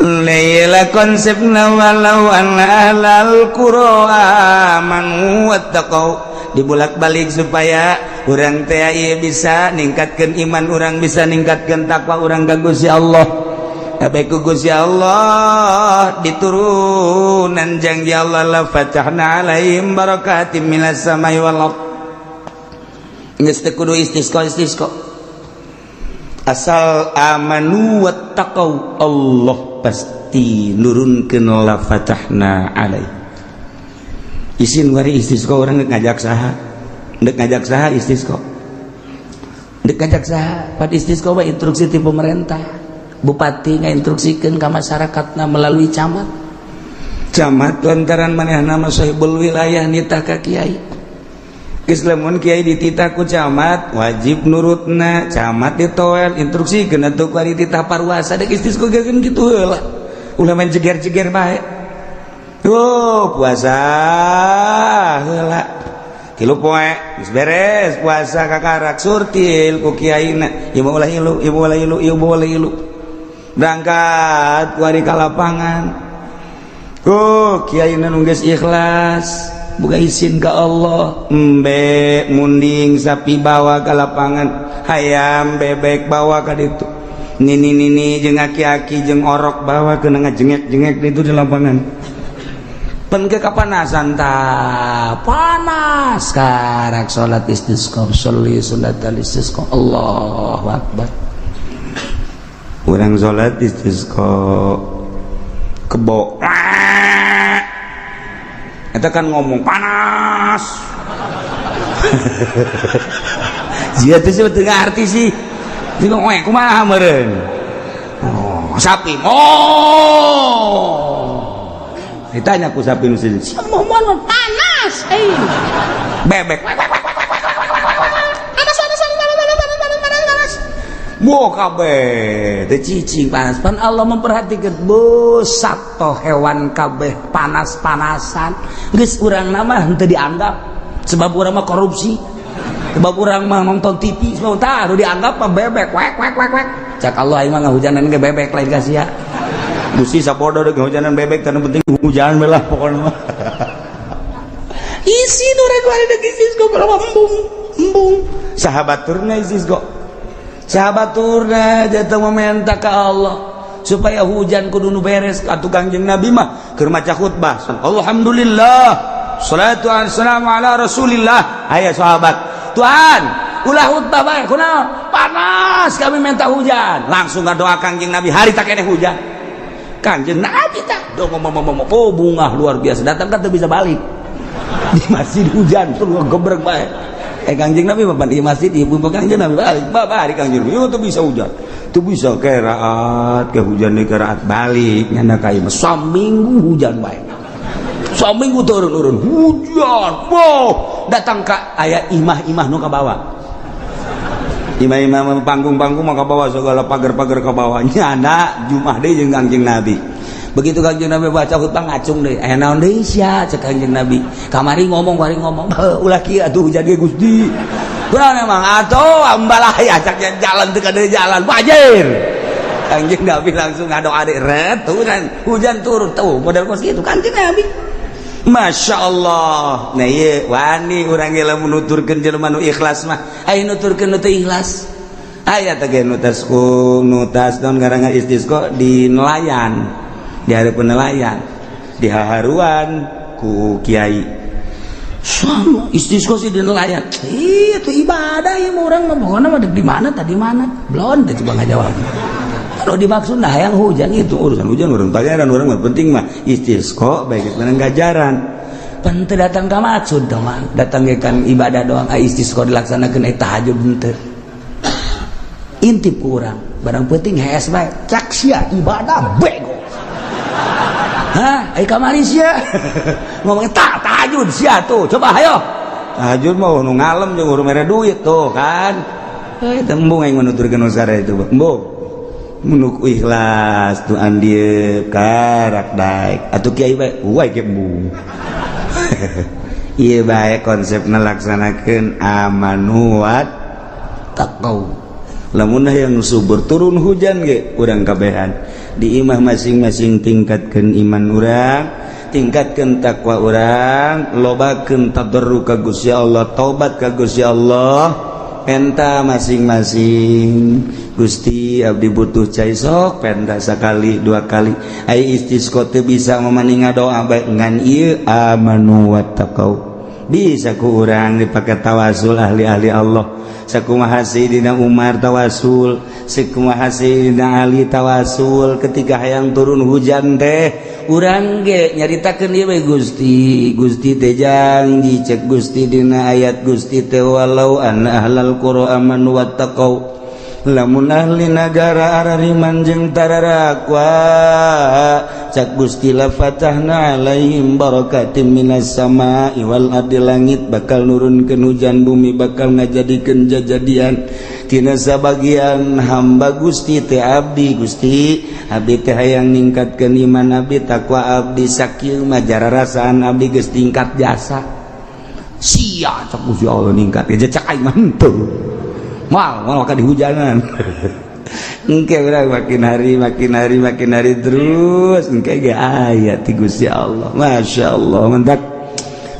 Laila konsepna walau anna ahlal qura amanu wattaqau dibulak-balik supaya urang teh ieu bisa ningkatkeun iman urang, bisa ningkatkeun takwa urang ka Gusti Allah. Kabeh ku Gusti Allah diturunan janji Allah, la fatahna alaihim barakatim minas samai wal ard. Geus teu kudu istisqa istisqa. Asal amanu wattaqau Allah pasti nurunkeun la fatahna alaih. Isin wari istisqa urang geus ngajak saha? Ndek ngajak saha istisqa? Ndek ngajak saha? Pad istisqa mah instruksi ti pemerintah. Bupati ngainstruksikeun ka masyarakatna melalui camat. Camat lantaran manehna mah sahibul wilayah nitah ka kiai. Geus lamun kiai dititah ku camat wajib nurutna, camat ditoel instruksikeun atuh kuari titah parwasa dek istisqa ge kitu heula. Ulah main jeger-jeger bae. Oh, puasa heula. Tilu poe geus beres puasa kakarak surtil ku kiaina. Ieu mah ulah ilu, ieu mah ulah ilu, ieu mah ulah ilu. Berangkat kuari ka lapangan. Oh, kiaina nu geus ikhlas, buka izin ka Allah, embe munding sapi bawa ke lapangan, hayam bebek bawa ka ditu. Nini-nini jeung aki-aki jeung orok bawa ke ngajengek-jengek itu di lapangan. Pen ke kapanasan ta panas karak salat istisqa, sholli sunat istisqa, Allahu akbar. Urang salat istisqa kebo eta kan ngomong panas. Jia teh sih teu ngarti sih. Dia ngomong, "Eh, kumaha meureun?" Oh, sapi. Oh. Ditanya ku sapi nu sini. Mohon panas eh. Bebek. Panas panas panas panas panas panas panas panas. Wah kabeh teu cicing panas. Pan Allah memperhatikan bosat toh hewan kabeh panas-panasan. Geus urang mah henteu dianggap sebab urang mah korupsi. Sebab urang mah nonton TV, sebab tah nu dianggap mah bebek wek wek wek wek. Cak Allah aing mah ngahujanan ge bebek lain ka sia. Gusti, sapodo deh hujanan bebek, karena penting hujan lah pokoknya mah. Isi urang bari dek istisqo, kalau embung embung sahabat turna istisqo, sahabat turna jatuh meminta ke Allah supaya hujan kudu nu beres. Atuh Kangjeng Nabi mah keur maca khutbah, "Alhamdulillah, salatu wassalamu ala Rasulillah." Aya sahabat, "Tuhan, ulah khutbah bae, kunaon? Panas, kami minta hujan." Langsung ngadoa Kangjeng Nabi, hari tak kene hujan. Kangjeng Nabi tak do ngomong, oh, bunga luar biasa. Datang kan bisa balik di masjid, hujan terus gebrek bae. Eh, Kangjeng Nabi mah di masjid, ibu Kangjeng Nabi balik bapak hari Kangjeng Nabi itu bisa hujan tuh, bisa keraat ke hujan di keraat balik nyanda kai. Saminggu hujan bae, saminggu turun-turun hujan. Wow, datang ke aya imah-imah nu ka bawah, imah-imah, panggung-panggung mah ka bawah, segala pagar-pagar ke bawah. Nyana Jumat deui jeung Kangjeng Nabi. Begitu Kangjeng Nabi baca khutbah, ngacung deui. "Aya naon deui sia?" cek Kangjeng Nabi. "Kamari ngomong, kamari ngomong." "Ulah kieu atuh hujan ge, Gusti." "Kunaon emang atuh ambalaya?" Cak jalan teu kade jalan banjir. Kangjeng Nabi langsung ngadoa deui, ret hujan, hujan turun tuh model kos kitu Kangjeng Nabi. Masya Allah. Nah, iya wani urang ge lamun nuturkeun jelema nu ikhlas mah. Aya nuturkeun nu teu ikhlas. Aya teh ge nutas ku nutas naon ngaranna istisqa di nelayan. Di hareupeun nelayan. Di haharuan ku kiai. Sama istisqa sih di nelayan. Iya tuh ibadah ya urang mah, pokoknya mah di mana tadi mana. Belum teh coba ngajawab. Kalau dimaksud nah yang hujan itu urusan hujan urang bayaran urang mah, penting mah istisqa baik menang gajaran. Pan teu datang ka maksud teman, datang ke kan ibadah doang. Ah, istisqa dilaksanakeun, eh, tahajud henteu. Intip ku urang barang penting hees bae, cak sia ibadah bego. Hah, ai kamari sia ngomong tak tahajud sia tuh, coba ayo tahajud mau nu ngalem jeung urang mere duit tuh kan. Eh, tembung aing menuturkeun sare itu, embung menuk ikhlas tuh andi karak daek atuh kiai bae wae ge embung. Ieu bae konsep ngelaksanakeun amanu wat taqau. Lamun yang subur turun hujan ge urang kabehan di imah masing-masing, tingkatkeun iman urang, tingkatkeun takwa urang, lobakeun tadarru ka Gusti Allah, taubat ka Gusti Allah. Penta masing-masing, "Gusti, abdi butuh cai," sok penta sekali dua kali. Ai istisqa teu bisa memaninga doa bae, ngan ieu amanu wattaqau bisa ku urang dipakai tawasul ahli-ahli Allah. Sakumaha Sayyidina Umar tawasul, sakumaha Sayyidina Ali tawasul ketika hayang turun hujan teh. Urang ge nyaritakeun ieu we, "Gusti, Gusti teh janji," cek Gusti dina ayat Gusti teh, "walau anna ahlal qura amanu wattaqau." Lamun ahli nagara arariman jeung tararakwa, cak Gusti, "la fatahna alaihim barakatim minas sama'i wal ardi." Langit bakal nurunkeun hujan, bumi bakal ngajadikeun jajadian tina sabagian hamba Gusti teh. Abdi, Gusti, abdi teh hayang ningkatkeun iman abdi, takwa abdi. Sakieu mah jararasaan abdi geus tingkat jasa sia, cak Gusti Allah, ningkat cak aing mah henteu. Mal mal maka dihujanan engke urang makin hari makin hari makin hari terus engke ge aya ti Gusti Allah. Masya Allah, mantap.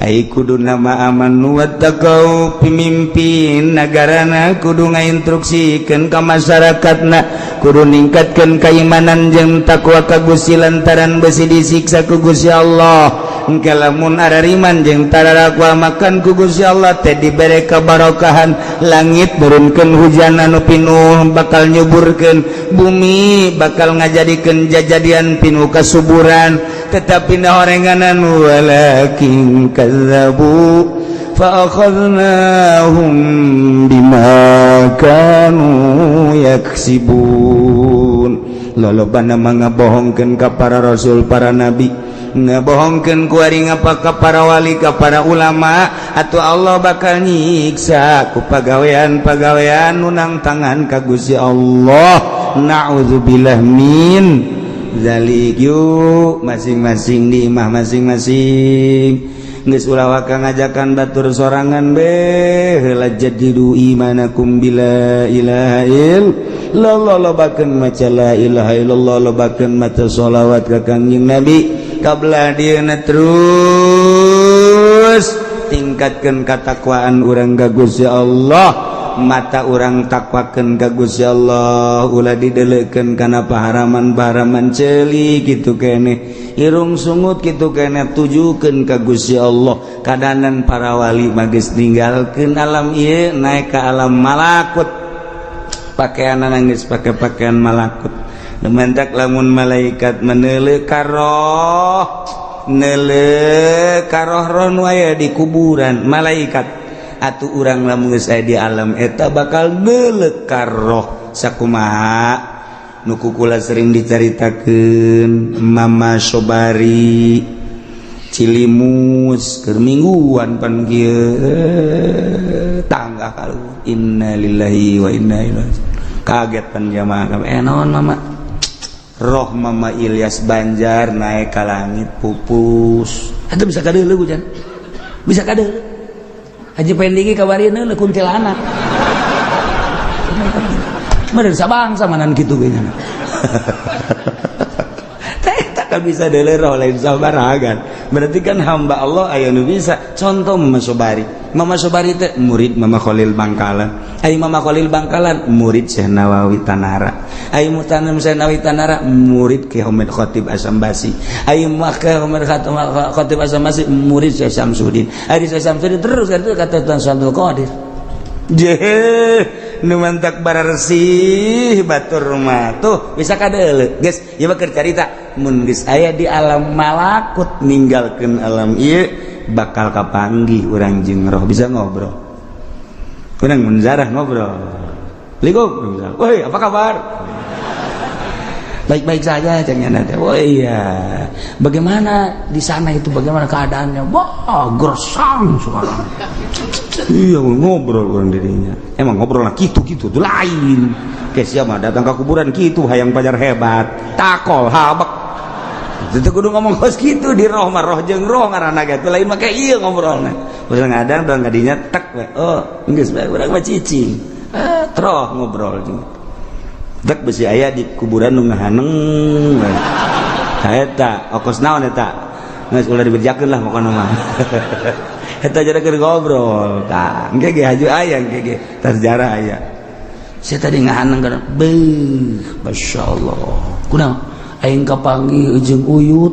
Ai kudu nama amanu wattaqau. Pemimpin negarana kudu ngainstruksikeun ka masyarakatna, kudu ningkatkeun keimanan jeung takwa ka Gusti, lantaran besi disiksa ku Gusti Allah. Engke lamun arariman jeung tararakwa, makan ku Gusti Allah teh dibere kabarokahan, langit nurunkeun hujan anu pinuh bakal nyuburkeun bumi, bakal ngajadikeun jajadian pinuh kasuburan. Tetapi horenganan, walakin kazzabu fa akhadnahum bima kanu yaksibun. Lolobana ngabohongkeun ka para rasul, para nabi, ngebohongkeun kuari ngapa ka para wali, ka para ulama, atau Allah bakal nyiksa ku pagawean-pagawean nunang tangan ka Gusti Allah. Na'udzubillah min zalik. Yuk, masing-masing di imah masing-masing, geus ulah waka ngajakan batur sorangan be heula. Jadidu imanakum bila ilaha. illallah, lobakeun maca la ilaha illallah, lobakeun maca sholawat ka Kangjeng Nabi. Kabelah dieuna terus tingkatkeun katakwaan urang ka Gusti Allah, mata urang takwakeun ka Gusti Allah, ulah dideleukeun kana paharaman-paharaman, ceuli kitu keneh, irung sungut kitu keneh, tujukeun ka Gusti Allah. Kadanan para wali mah geus ninggalkeun alam ieu, naik ke alam malakut, pakaian geus pake pakaian malakut. Mentak lamun malaikat meneuleuh karoh, neuleuh karoh roh nu aya di kuburan malaikat, atuh urang lamun geus aya di alam eta bakal neuleuh karoh. Sakumaha nu ku kula sering dicaritakeun Mama Sobari Cilimus keur mingguan pan kieu tangga kalau innalillahi wa inna ilaihi, kaget pan jamaah. Eh, naon, Mama? Roh Mama Ilyas Banjar naik ke langit, pupus. Itu bisa kadeuleu hujan, bisa kadeuleu. Haji Pendigi kabarin heula kuntilanak. Meureun sabangsa manan kitu ge nya. Teh tak bisa deuleu roh lain sabaragan. Berarti kan hamba Allah aya nu bisa. Contoh Mama Sobari. Mama Sobari teh murid Mama Khalil Bangkalan. Ai Mama Khalil Bangkalan murid Syekh Nawawi Tanara. Ai mutanam Syekh Nawawi Tanara murid Ki Hamid Khatib Asambasi. Ai maka Hamid Khatib Asambasi murid Syekh Samsudin. Ai Syekh Samsudin terus kan itu kata Tuan Abdul Qadir. Jeh, nu mantak bararsih batur mah tuh bisa kadeuleu. Geus, ieu mah keur carita mun geus aya di alam malakut ninggalkeun alam ieu bakal kapanggih urang jeung roh, bisa ngobrol. Urang mun zarah ngobrol. Assalamualaikum. Woi, apa kabar? Baik-baik saja, jangan ada. Oh iya. Bagaimana di sana itu, bagaimana keadaannya? Wah, gersang sekarang. Iya, ngobrol orang dirinya. Emang ngobrol lah gitu-gitu tuh lain. Kayak siapa datang ke kuburan gitu hayang pajar hebat. Takol habek. Itu kudu ngomong kos gitu di roh mah, roh jeung roh ngaranna ge lain make ieu ngobrolna. Udah ngadang doang kadinya tek we. Oh, geus bae urang mah cicing. Eh, troh ngobrol jeung. Tek besi aya di kuburan nu ngahaneng. Eta okos naon eta? Geus ulah dibejakeun lah pokona mah. Eta jadi keur ngobrol. Tah, engke ge haju aya engke ge sejarah aya. Saya tadi ngahaneng kana. Beuh, masyaallah. Kunaon? Aing kapanggih jeung uyut.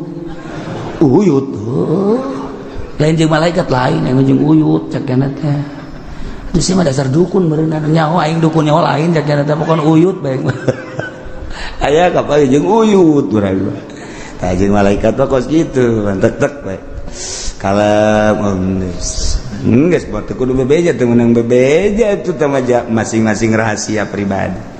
Uyut. Heuh. Lain jeung malaikat, lain, aing jeung uyut cek teh. Itu sih mah dasar dukun berenang, nyawa aing dukun nyawa lain cek teh, pokon uyut bae. Aya kapanggih jeung uyut urang. Tah jeung malaikat mah kos kitu, tek tek bae. Kalau geus buat teu kudu bebeja, teu meunang bebeja itu teh masing-masing rahasia pribadi.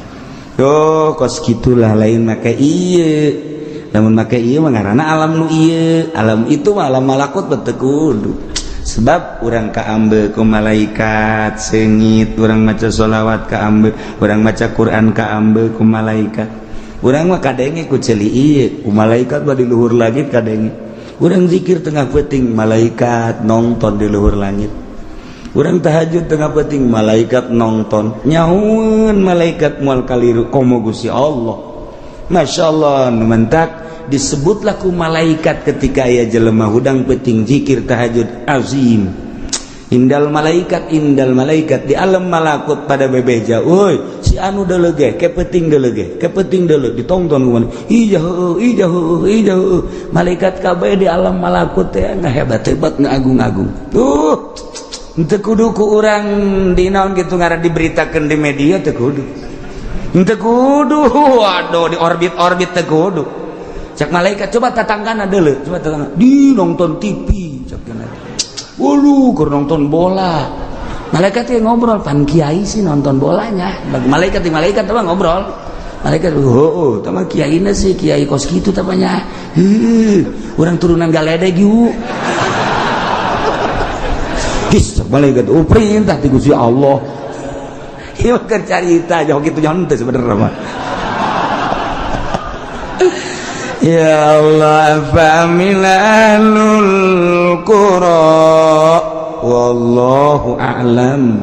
Tuh kos gitulah, lain make ieu. Lamun make ieu mah ngaranna alam nu ieu, alam itu mah alam malakut teu kudu. Sebab urang kaambe ku malaikat seungit, urang maca sholawat kaambe, urang maca Quran kaambe ku malaikat. Urang mah kadenge ku ceuli ieu, ku malaikat mah di luhur langit kadenge. Urang zikir tengah peuting, malaikat nonton di luhur langit. Urang tahajud tengah peuting, malaikat nonton. Nyaun malaikat moal kaliru komo Gusti Allah. Masya Allah, nu mentak disebutlah ku malaikat ketika aya jelema hudang peuting zikir tahajud azim. Indal malaikat, indal malaikat di alam malakut pada bebeja, woi si anu deuleu ge ke peuting deuleu ge ke peuting deuleu, ditonton ku mana, iya heueuh, iya heueuh, iya heueuh. Malaikat kabeh di alam malakut teh ngahebat-hebat, ngaagung-agung tuh. Teu kudu ku urang di naon gitu ngaran diberitakeun di media, teu kudu, teu kudu. Waduh, di orbit-orbit teu kudu. Cek malaikat, coba tatanggana deuleu, coba tatangga di nonton TV, cek. Waduh, keur nonton bola. Malaikat yang ngobrol, pan kiai sih nonton bolanya. Bagi malaikat, di malaikat apa ngobrol. Malaikat, oh, oh, kiai sih, kiai kos kitu tapanya. Heuh, urang turunan galedeg yuk. Gis, malaikat, oh perintah ti Gusti Allah. Ieu keur carita jauh kitu nyaho teh sebenarnya mah. Ya Allah, fa'amilul qura wallahu a'lam.